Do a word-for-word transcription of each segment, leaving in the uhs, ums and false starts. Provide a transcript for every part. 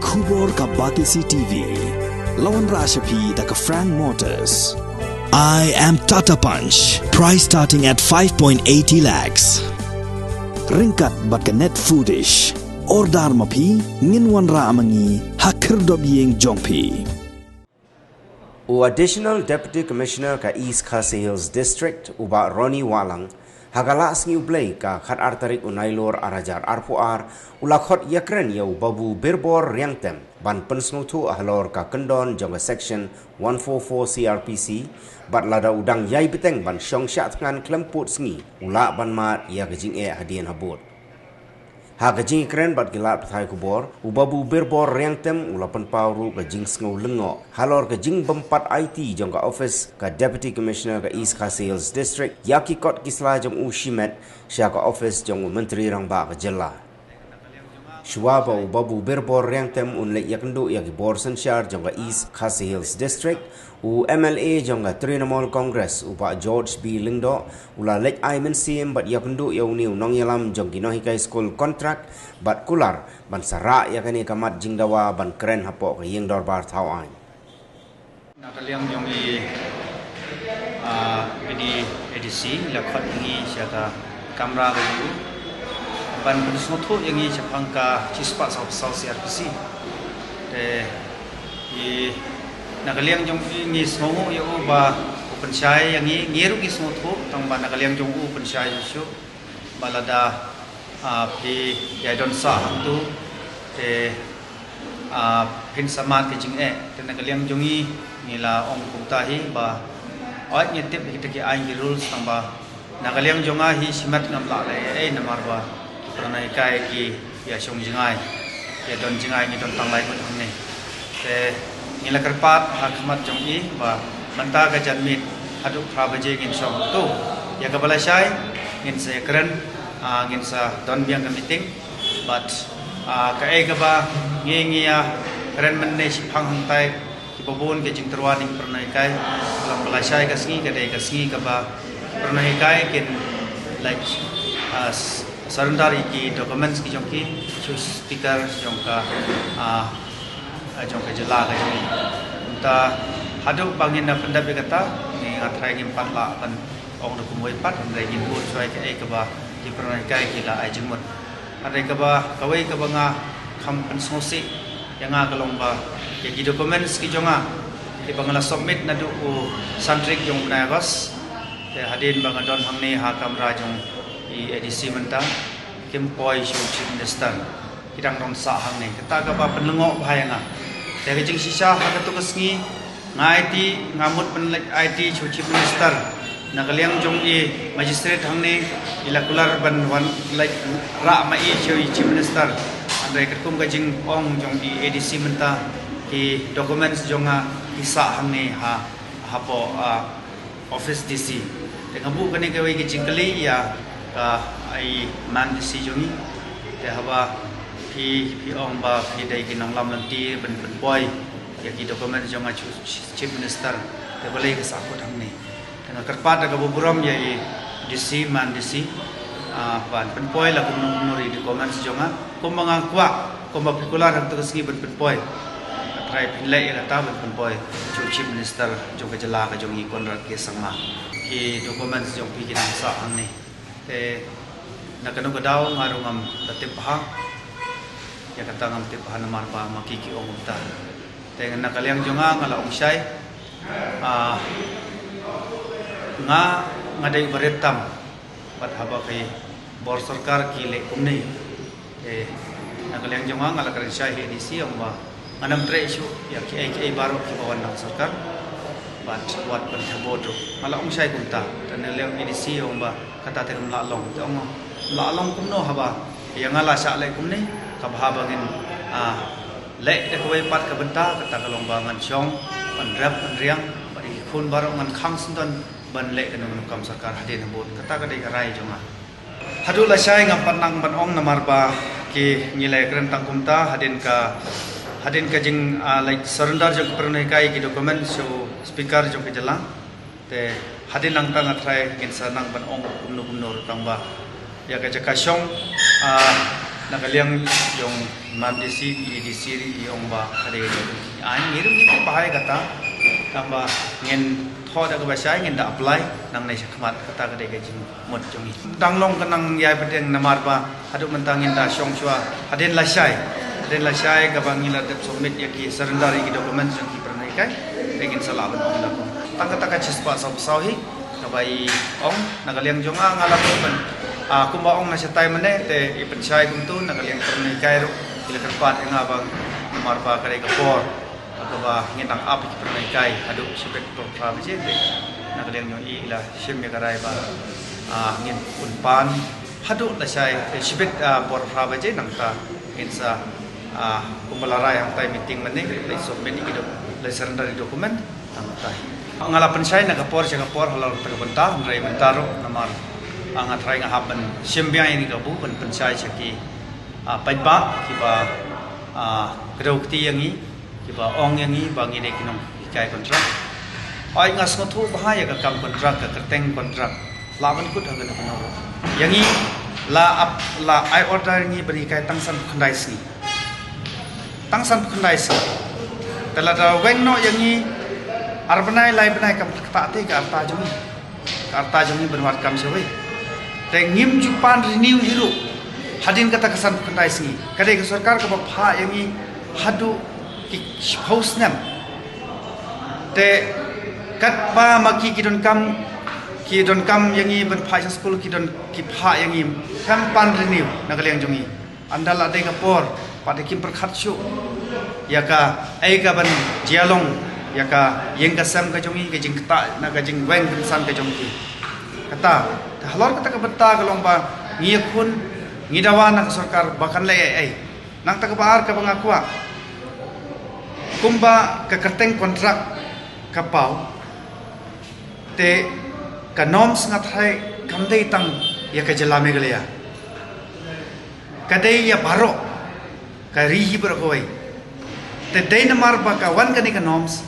Khubor ka Batesi T V. La wanrah sha phi da ka Frank Motors. I am Tata Punch. Price starting at five point eighty lakhs. Ryngkat bad ka Net Foodish. Order ma phi, ngin wanrah ma ngi ha khyrdop ïing jong phi. U Additional Deputy Commissioner ka East Khasi Hills District, u Bah Ronnie Wahlang, ha ka la sngi U Blei ka khatar tarik u Nailur arhajar arphew ar, u la khot ïakren ïa u Babu Birbor Riangtem ban pynsngewthuh halor ka kyndon jong ka Section one four four C R P C, bad lada u dang ïai bteng ban shong shah thngan khlem pud sngi, u lah ban mad ïa ka jingeh hadien habud. Ha ka jingïakren bad ki lad pathai khubor, u Babu Birbor Riangtem u la pynpaw ruh ka jingsngew lyngngoh halor ka jingbympat aiti jong ka office ka Deputy Commissioner ka East Khasi Hills District ïa ki kot ki sla jong u shimet sha ka office jong u Myntri Rangbah ka jylla. Shuwa ba u Babu Birbor Riangtem un leit ïakynduh ïa ki bor synshar jong ka East Khasi Hills District, u M L A jong ka Trinamool Congress, u Bah George B Lyngdoh, u la leit ai mynsiem bad ïakynduh ïa une u nongïalam jong ki nonghikai skul kontrak bad kular ban sa rah ïa kane ka mat jingdawa ban kren hapoh ka ïing dorbar thaw aiñ. Na ka liang jong i, ah, A D C la khot ïa ngi sha ka kamra ka jong u ban pynsngewthuh ïa ngi shaphang ka shispah saw saw C R P C. Te i, na ka liang jong i ngi sngewnguh ïa u ba u pynshai ïa ngi, ngi ruh ngi sngewthuh tang ba na ka liang jong u u pynshai shuh shuh. Ba lada, ah, phi ïai don sah hangtu te, ah, phin sa mad ka jingeh. Te na ka liang jong i ngi la ong kumta hi ba, oi, ngi tip kita ki aiñ ki rules tang ba na ka liang jong nga hi shimet ngam lah leh ei namar ba ki pyrnai kai ki ïa shong jngai, ïa don jngai, ngi don tang lai ngut hangne. Te ngi la kyrpad ha khmat jong i ba mynta ka janmiet haduh phra baje ngin shong. To ïa kaba lashai ngin sa ïakren, ah, ngin sa don biang ka meeting. But, ah, kaei kaba ngi ngi ïakren mynne shiphang hangtai, kiba bun ki jingtyrwa na ki pyrnai kai. Ka long ba lashai ka sngi ka dei ka sngi kaba ki pyrnai kai kin, like, ah, surrender ïa ki documents ki jong ki sha u speaker jong ka, ah, ah, jong ka jylla ka jong i. Mynta haduh ba ngin da pyndep ïa kata, ngi, nga trai ngim pat lah ban ong da kumwei pat, hynrei ngin bud shuwa ïa kaei kaba ki pyrnai kai ki la ai jingmut. Hynrei kaba, kawei kaba nga kham pynsngewsih ïa nga ka long ba ïa ki documents ki jong nga kiba nga la submit naduh u san tarik jong u bnai August. Te hadien ba nga don hangne ha kamra jong i A D C mynta, kim poi sha u Chief Minister. Ki dang don sah hangne. Kata kaba pynlyngngoh bha ïa nga. Te ka jingshisha ha kato ka sngi nga aiti, nga mut ban leit aiti sha u Chief Minister. Na ka liang jong i magistrate hangne i la kular ban wan leit rah ma i sha u Chief Minister. Hynrei katkum ka jingong jong i A D C mynta, ki documents jong nga ki sah hangne ha, hapoh, ah, office D C. Te nga buh kane kawei ka jingkylli ïa ka, ai, man D C jong i. Te haba phi, phi ong ba phi dei ki nonglam lynti ban pynpoi ïa ki document jong nga sha u Chief Minister, te balei ka sahkut hangne? Te nga kyrpad da kaba burom ïa i D C, man D C, ah, ban pynpoi la kumno kumno ruh i documents jong nga. Kumba nga kwah, kumba phi kular ha kato ka sngi ban pynpoi, nga trai phin leh ïa kata ban pynpoi sha u Chief Minister jong ka jylla ka jong i, Conrad K Sangma. Ki documents jong phi ki dang sah hangne. Te na kano ka daw nga ruh ngam da tip bha. Ïa kata ngam tip bha namar ba ma ki ki ong kumta. Te na ka liang jong nga nga la ong shai, ah, nga, nga dei u barit tam. Bad haba ki bor sorkar ki leh kumne, eh, na ka liang jong nga nga la kren shai ha i A D C, ong ba ngan ym treh shuh ïa kiei kiei baroh kiba wan na ka sorkar. Bad wat ban theh vote ruh, nga la ong shai kumta. Te na liang A D C ong ba kata te kam lah long. Te ong, lah long kumno haba ïa nga la shah leh kumne? Kaba haba ngin, ah, leh da kawei pat ka bynta, kata ka long ba ngan shong ban rep ban riang bad ïa ki khun baroh ngan khang sngewdon ban leh kano kano ka kam sorkar hadien habud. Kata ka dei ka rai jong nga. Haduh lashai ngam pat nang ban ong namar ba ki, ngi la ïakren tang kumta hadien ka, hadien ka jing, ah, leit surrender jong ki pyrnai kai ki document sha u speaker jong ka jylla. Te hadien nangta nga trai ngin sa nang ban ong kumno kumno ruh tang ba ïa ka jaka shong, ah, Na ka liang jong MDC, i DC ri i ong ba ka dei ka jong ki. Ai, ngi ruh ngi tip bha ïa kata. Tang ba ngin thoh da kaba shai, ngin da apply nangne shakhmat, kata ka dei ka jingmut jong ngi. Dang long ka nang ïai bteng namar ba haduh mynta ngin da shong shuwa hadien lashai. Hadien lashai kaba ngi la dep submit ïa ki, surrender ïa ki documents jong ki pyrnai kai. Te ngin sa lah ban ong da kumta. Tang kata ka shispah sawphew saw hi. Kaba i ong, na ka liang jong nga, nga la pyn, ah, kumba ong na shatai mynne, te i pynshai kumtu, na ka liang pyrnai kai ruh i la kyrpad ïa nga ba namar ba ka dei ka por kaba ngin dang ap ïa ki pyrnai kai haduh shibit por phra baje, te na ka liang jong i la shim ïa ka rai ba, ah, ngin pynpan haduh lashai, eh, shibit, ah, por phra baje, nangta ngin sa, ah, kumba la rai hangtai meeting mynne, la submit ïa ki doc-, la surrender ïa ki document. Tang tai. Nga la pynshai na ka por sha ka por halor kata ka bynta, hynrei mynta ruh namar, ah, nga trai nga hap ban shim biang ïa kane ka kabu, ban pynshai sha ki, ah, paidbah kiba, ah, kdew kti ïa ngi, kiba ong ïa ngi ba ngi dei ki nonghikai kontrak. Hooid, nga sngewthuh bha ïa ka kam kontrak, ka kyrteng kontrak. Lah ban kut ha kano kano ruh. Ïa ngi la ap, la ai order ïa ngi ban hikai tang sanphew khyndai sngi. Tang sanphew khyndai sngi. Te lada weng noh ïa ngi ar bnai lai bnai, kam ktah te ka rta jong ngi. Ka rta jong ngi ban wad kam shawei. Te ngim ju pan renew hi ruh hadien kata ka sanphew khyndai sngi. Ka dei ka sorkar kaba phah ïa ngi haduh ki shiphew snem. Te katba ma ki, ki donkam, ki donkam ïa ngi ban phah sha skul, ki don, ki phah ïa ngi, phim pan renew na ka liang jong ngi. Ynda la dei ka por, pat te kim pyrkhat shuh ïa kaei kaban jia long ïa ka ïing ka sem ka jong ngi, ka jingktah na ka jingweng kynsan ka jong ki. Kata, te halor kata ka bynta ka long ba ngi ïakhun, ngi dawa na ka sorkar ba kan leh ei ei. Nangta kaba ar kaba nga kwah, kumba ka kyrteng kontrak ka paw, te ka norms nga tharai kam dei tang ïa ka jylla Meghalaya. Ka dei ïa baroh ka ri hi baroh kawei. Te dei namar ba ka wan kane ka norms,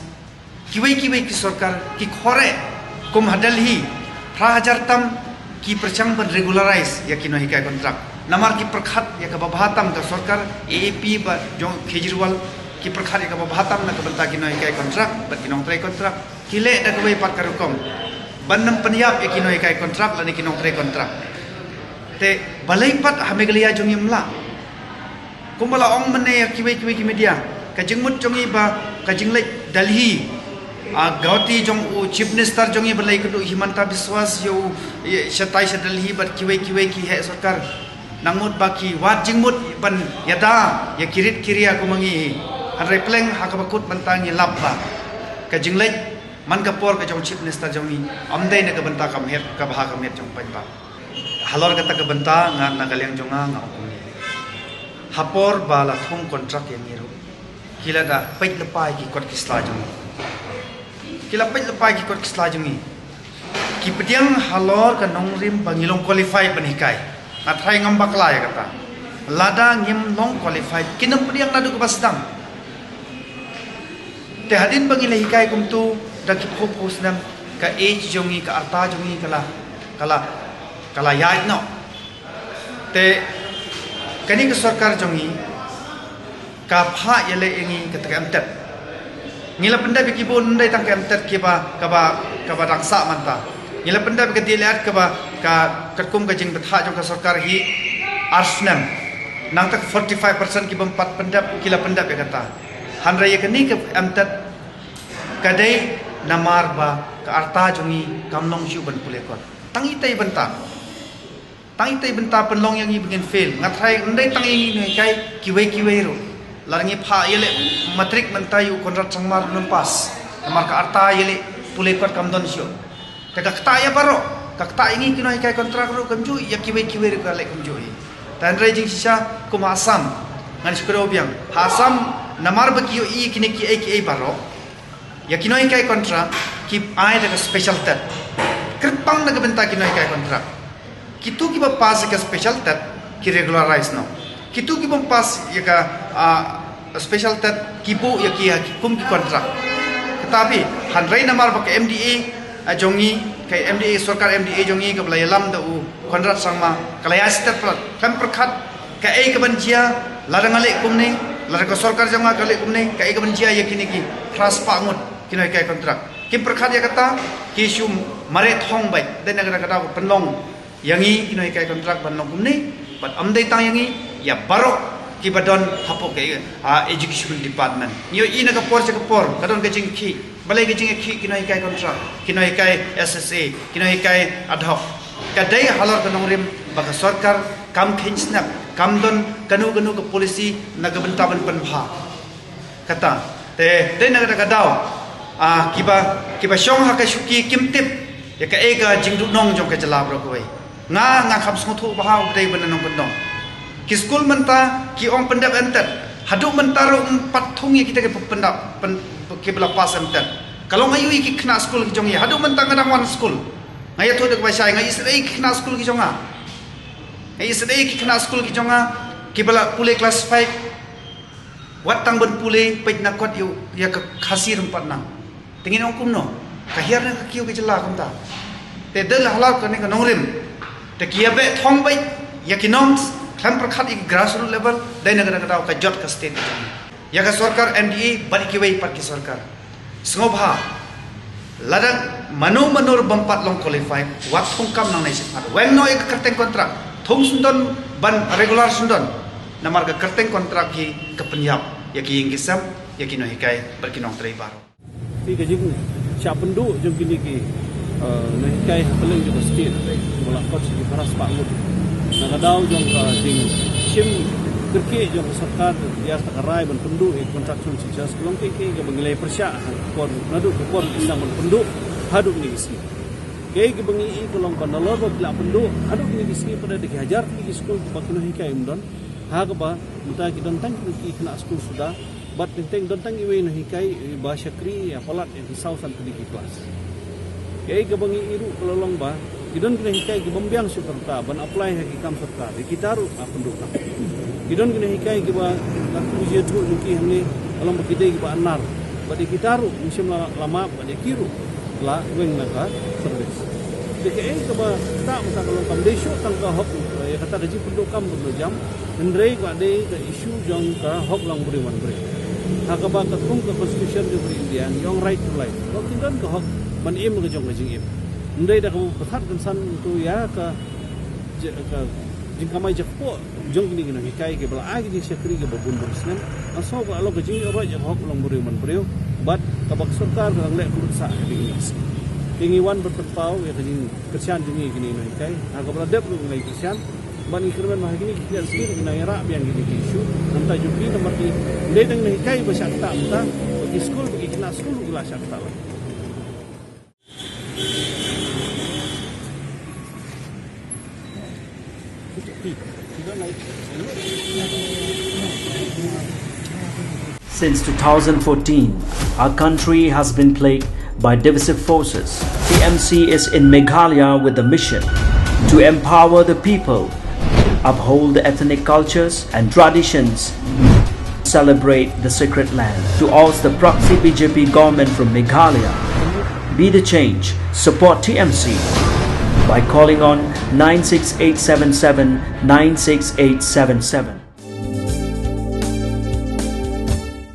kiwei kiwei ki sorkar ki khreh, kum ha Delhi, phra hajar tam ki pyrshang ban regularize ïa ki nonghikai kontrak. Namar ki pyrkhat ïa kaba bha tam, ka sorkar A A P ba jong Kejriwal, ki pyrkhat ïa kaba bha tam na ka bynta ki nonghikai kontrak bad ki nongtrei kontrak. Ki leh da kawei pat ka rukom ban nym pynïap ïa ki nonghikai kontrak lane ki nongtrei kontrak. Te balei pat ha Meghalaya jong ngi ym lah? Kumba la ong mynne ïa kiwei kiwei ki media, ka jingmut jong ngi ba ka jingleit Delhi, ah, Guwahati jong u Chief Minister jong ngi ba la ïakynduh Himanta Biswas ïa u, ïa, shatai sha Delhi bad kiwei kiwei ki heh sorkar. Nang mut ba ki wad jingmut ban ïada ïa ki rit ki ria kum ma ngi hi. Hynrei pleng ha kaba kut mynta ngi lap ba ka jingleit man ka por ka jong Chief Minister jong ngi ym dei na ka bynta ka miet, kaba ha ka miet jong paidbah. Halor kata ka bynta nga, na ka liang jong nga, nga ong kumne. Ha por ba la thung kontrak ïa ngi ruh, ki la da peit lypa ïa ki kot ki sla jong ngi. Ki la peit lypa ïa ki kot ki sla jong ngi. Ki pdiang halor ka nongrim ba ngi long qualified ban hikai. Nga tharai ngam bakla ïa kata. Lada ngim long qualified, kin ym pdiang naduh kaba sdang. Te hadien ba ngi la hikai kumtu da ki phew phew snem, ka age jong ngi, ka rta jong ngi ka la, ka la, ka la ïaid noh. Te kane ka sorkar jong ngi ka phah ïaleh ïa ngi kata ka M Tet. Ngi la pyndep ïa ki bun, ym dei tang ka M Tet kiba, kaba, kaba dang sah mynta. Ngi la pyndep ïa ka D El Ed kaba, ka, katkum ka jingbthah jong ka sorkar hi ar snem. Nangta ka forty-five percent ki bym pat pyndep, ki la pyndep ïa kata. Hynrei ïa kane ka M Tet ka dei namar ba ka rta jong ngi kam long shuh ban pule kot. Tang itei bynta. Tang itei bynta pynlong ïa ngi ba ngin fail. Nga tharai ym dei tang ïa ngi nonghikai, kiwei kiwei ruh. Lada ngi phah ïaleh matrik mynta ïa u Conrad Sangma ruh ym pass. Namar ka rta ïaleh pule kot kam don shuh. Te ka ktah ïa baroh, ka ktah ïa ngi ki nonghikai kontrak ruh kumjuh, ïa kiwei kiwei ruh ka leh kumjuh hi. Te hynrei jingshisha kum ha Assam, ngan shu kdew biang. Ha Assam namar ba ki ïohi kine kiei kiei baroh, ïa ki nonghikai kontrak ki ai da ka special tet. Kyrpang na ka bynta ki nonghikai kontrak. Kitu kiba pass ïa ka special tet ki regularize noh. Kitu ki bym pass ïa ka, ah, special tet ki buh ïa ki ha ki kum ki kontrak. Kata phi, hynrei namar ba ka M D A, ah, jong ngi, ka M D A, sorkar M D A jong ngi kaba la ïalam da u Conrad Sangma, ka la ïa stet palat, kam pyrkhat Kaei kaban jia, lada nga leh kumne, lada ka sorkar jong nga ka leh kumne, kaei kaban jia ïa kine ki phra spah ngut ki nonghikai contract. Kim pyrkhat ïa kata, ki shu mareh thong beit, dei na kata ka daw pynlong ïa ngi ki nonghikai contract ban long kumne, bad ym dei tang ïa ngi, ïa baroh kiba don hapoh ka, ah, education department. Ngi ïohi na ka por sha ka por, ka don ka jingkhih, balei ka jingkhih ki nonghikai contract, ki nonghikai S S A, ki nonghikai ad hoc. Ka dei halor ka nongrim ba ka sorkar kam kheiñ snap, kam don kano kano ka policy na ka bynta ban pynbha. Kata, te, te na kata ka daw, ah, kiba, kiba shong ha ka shuki kim tip ïa kaei ka jingduhnong jong ka jylla baroh kawei. Nga, nga kham sngewthuh bha u dei ban nongkyndong. Ki skul mynta ki ong pyndep entet. Haduh mynta ruh ym pat thung ïa kita ki pyndep, pyn-, kiba la pass entet. Ka long aïu ïa ki khynnah skul ki jong ngi. Haduh mynta nga dang wan skul. Nga ïathuh da kaba shai, nga isynei ïa ki khynnah skul ki jong nga. Nga isynei ïa ki khynnah skul ki jong nga kiba la pule klas five. Wat tang ban pule, peit na kot ïa u, ïa ka Khasi ruh ym pat nang. Te ngin ong kumno? Ka hiar na ka kiew ka jylla kumta. Te dei halor kane ka nongrim. Te ki ïa beh thong beit ïa ki norms, khlem pyrkhat ïa ki grassroot level, dei na kata ka daw ka jot ka state. Ïa ka sorkar M D A bad ïa kiwei pat ki sorkar. Sngewbha. Lada mano mano ruh bym pat long qualified, wat thung kam nangne shakhmat. Weng noh ïa ka kyrteng contract. Thung shen don ban regular shen don. Namar ka kyrteng contract hi ka pynïap ïa ki ïing ki sem, ïa ki nonghikai bad ki nongtrei baroh. Te ka jingshah pynduh jong kine ki, eh, nonghikai ha kylleng jong ka state, kiba la kot sha ki phra spah ngut. Na ka daw jong ka jingshim kyrkieh jong ka sorkar, ïa kata ka rai ban pynduh ïa ki contractual teachers, ka long kaei kaei kaba ngi la pyrshah ha ka por, naduh ka por ngi sdang ban pynduh haduh kine ki sngi. Kaei kaba ngi i ka long ba nalor ba ki la pynduh haduh kine ki sngi, pat da ki hajar tylli ki skul kiba ki nonghikai ym don. Ha kaba mynta ki don tang ki khynnah skul suda, bad teng teng don tang iwei nonghikai iba shakri ïa palat ïa ki saw san tylli ki klas. Kaei kaba ngi i ruh ka la long ba ki don ki nonghikai ki bym biang shuh kata ban apply ha ki kam sorkar, ïa kita ruh la pynduh kam. Ki don ki nonghikai kiba la pynjhieh jong ki hangne, ka long ba ki dei kiba anar, bad ïa kita ruh ngim shym la, la map, bad ïa ki ruh la weng na ka service. Te kaei kaba ktah mynta ka long kam dei shuh tang ka hok, ïa kata ka jingpynduh kam ba la jam, hynrei ka dei ka issue jong ka hok long briew man briew. Ha kaba katkum ka constitution jong ka India ngi ong right to life. Ba kin don ka hok ban im ka jong ka jingim. Hynrei da kaba pyrkhat kynsan to ïa ka, ka jingkamai jakpoh jong kine ki nonghikai kiba la ai ka jingshakri kaba bun bun snem. Nga sngew ba la long ka jingïaroh ïa ka hok long briew man briew. Bad kaba ka sorkar ka dang leh kaba sah ha kine ki sngi. Te ngi wan ban pynpaw ïa ka jingkyrshan jong ngi ïa kine ki nonghikai. Ha kaba la dep ruh ngi la kyrshan. Bad ngi kyrmen ba ha kine ki khyndiat sngi ki nang ïarah biang kine ki issue. Nangta jong ki namar ki dei tang nonghikai ba shah ktah mynta, ba ki skul, ba ki khynnah skul ruh ki la shah ktah lang. Since two thousand fourteen, our country has been plagued by divisive forces. T M C is in Meghalaya with the mission to empower the people, uphold the ethnic cultures and traditions, celebrate the sacred land. To oust the proxy B J P government from Meghalaya, be the change, support T M C by calling on nine six eight seven seven nine six eight seven seven.